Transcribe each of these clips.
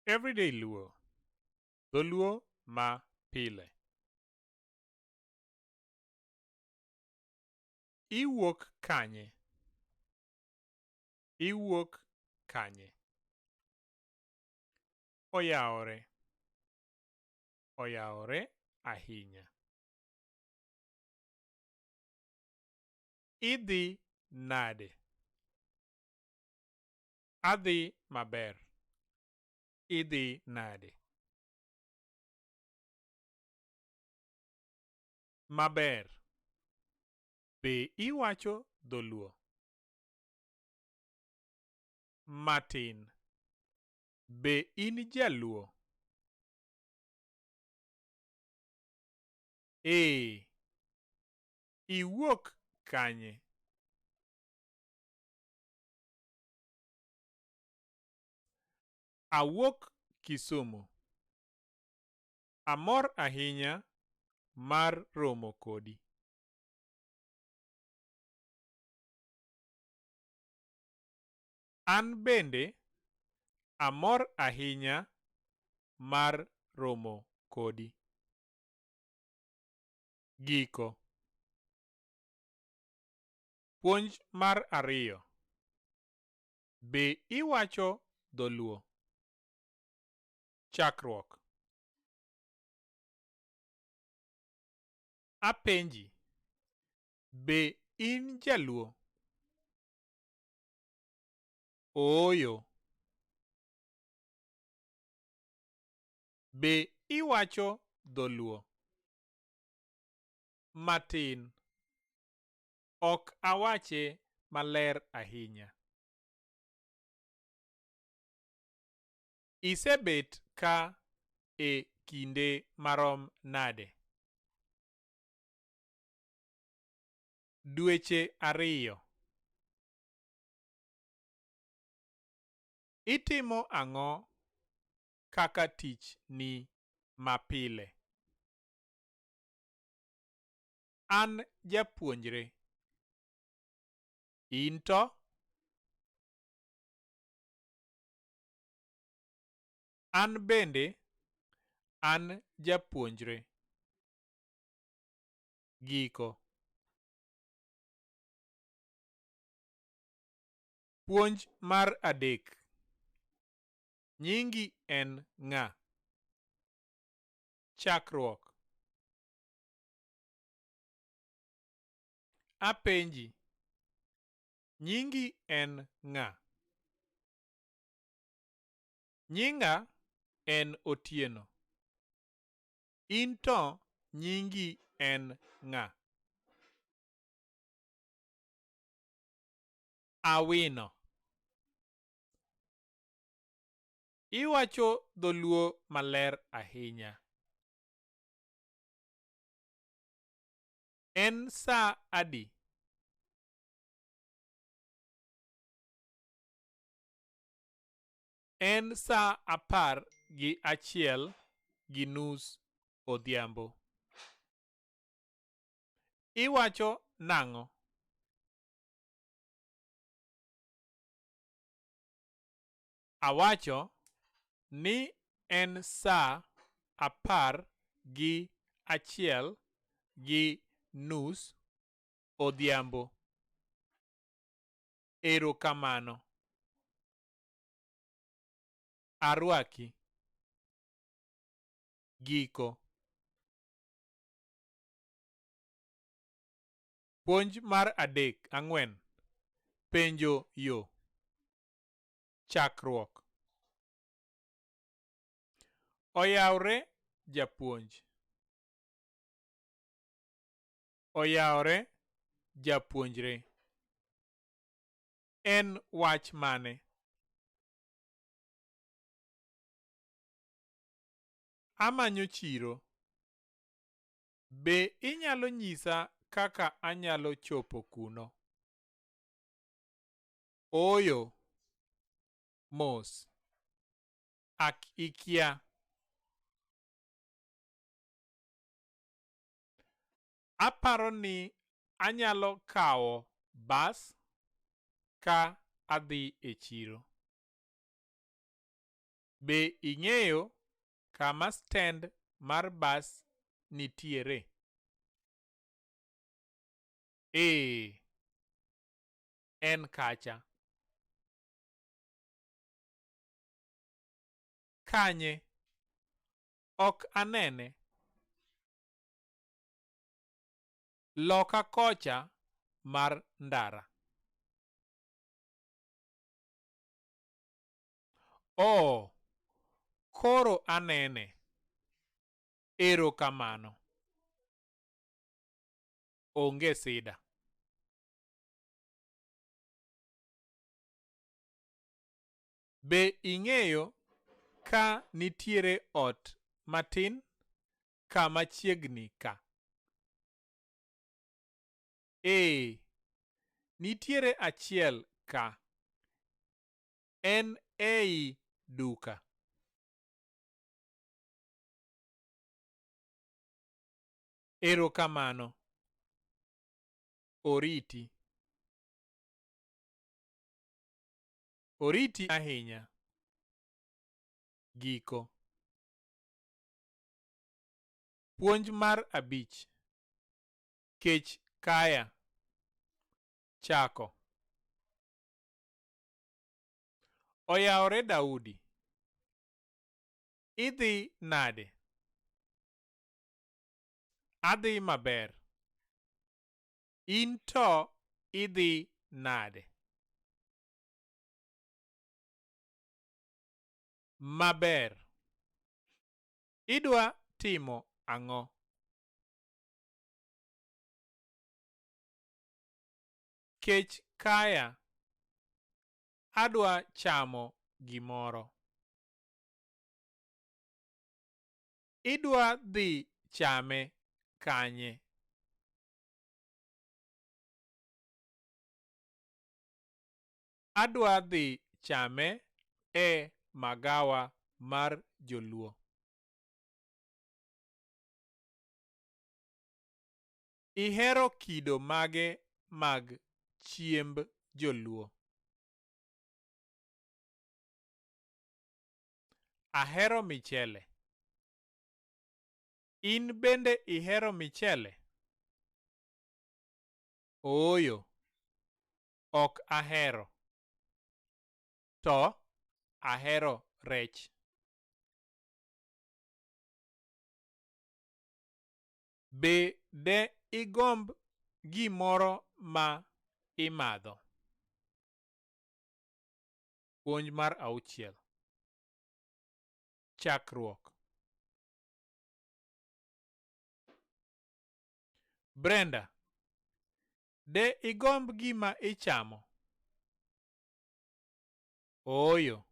Everyday Luo. Dholuo ma pile. Iwuok kanye? Iwuok kanye? Oyawore. Oyawore ahinya. Idhi nade? Adhi maber. Idhi nade? Maber. Be iwacho dholuo? Matin. Be in jaluo? Ee. Iwuok kanye? Awuok Kisumu. Amor ahinya mar romo kodi. An bende amor ahinya mar romo kodi. Giko. Puonj mar ariyo. Be iwacho dholuo? Chakruok. Apenji, be in jaluo? Ooyo. Be iwacho dholuo? Matin. Ok awache maler ahinya. Isebet ka e kinde marom nade? Dweche ariyo. Itimo ang'o kaka tich ni mapile? An japuonjre. In to? An bende an japuonjre. Giko. Puonj mar adek. Nyingi en ng'a? Chakruok. Apenji, nyingi en ng'a? Nyinga en Otieno. In to nyingi en ng'a? Awino. Iwacho dholuo maler ahinya. En saa adi? En saa apar gi achiel gi nus odhiambo. Iwacho nang'o? Awacho ni en saa apar gi achiel gi nus odhiambo. Erokamano. Arwaki. Giko. Puonj mar adek ang'wen. Penjo yo. Chakruok. Oyawre japuonj. Oyawre japuonjre. En wach mane? Amanyo chiro. Be inyalo nyisa kaka anyalo chopo kuno? Ooyo. Mos. Ak ikia. Aparo ni anyalo kawo bas ka adhi e chiro. Be ing'eyo kama stend mar bas nitiere? Ee, en kacha. Kanye? Ok anene. Loka kocha mar ndara. Oo, koro anene. Erokamano. Onge sida. Be ing'eyo ka nitiere ot matin kama chiegni ka? Ee, nitiere achiel ka. En ei duka. Erokamano. Oriti. Oriti ahinya. Giko. Puonj mar abich. Kech kaya. Chako. Oyawore Daudi. Idhi nade? Adhi maber. In to idhi nade? Maber. Idwa timo ang'o? Kech kaya. Adwa chamo gimoro. Idwa dhi chame kanye? Adwa dhi chame e magawa mar joluo. Ihero kido mage mag chiemb joluo? Ahero michele. In bende ihero michele? Ooyo, ok ahero. To ahero rech. Be de igomb gimoro ma imadho? Puonj mar auchiel. Chakruok. Brenda, de igomb gima ichamo? Ooyo.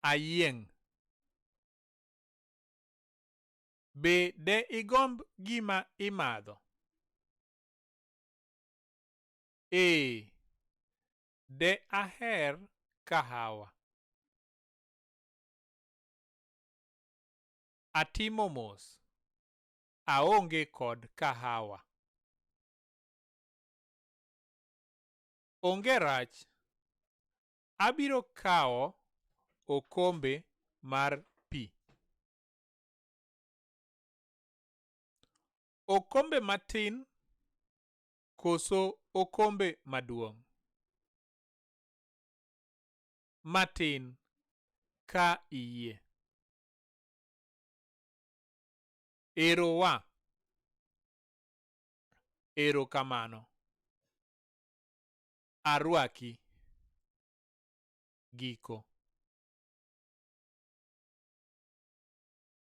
Ayieng'. Be de igomb gima imadho? Ee, de aher kahawa. Atimo mos. Aonge kod kahawa. Onge rach. Abiro kawo okombe mar pi. Okombe matin koso okombe maduong'? Matin, ka iyie. Erowa. Erokamano. Arwaki. Giko.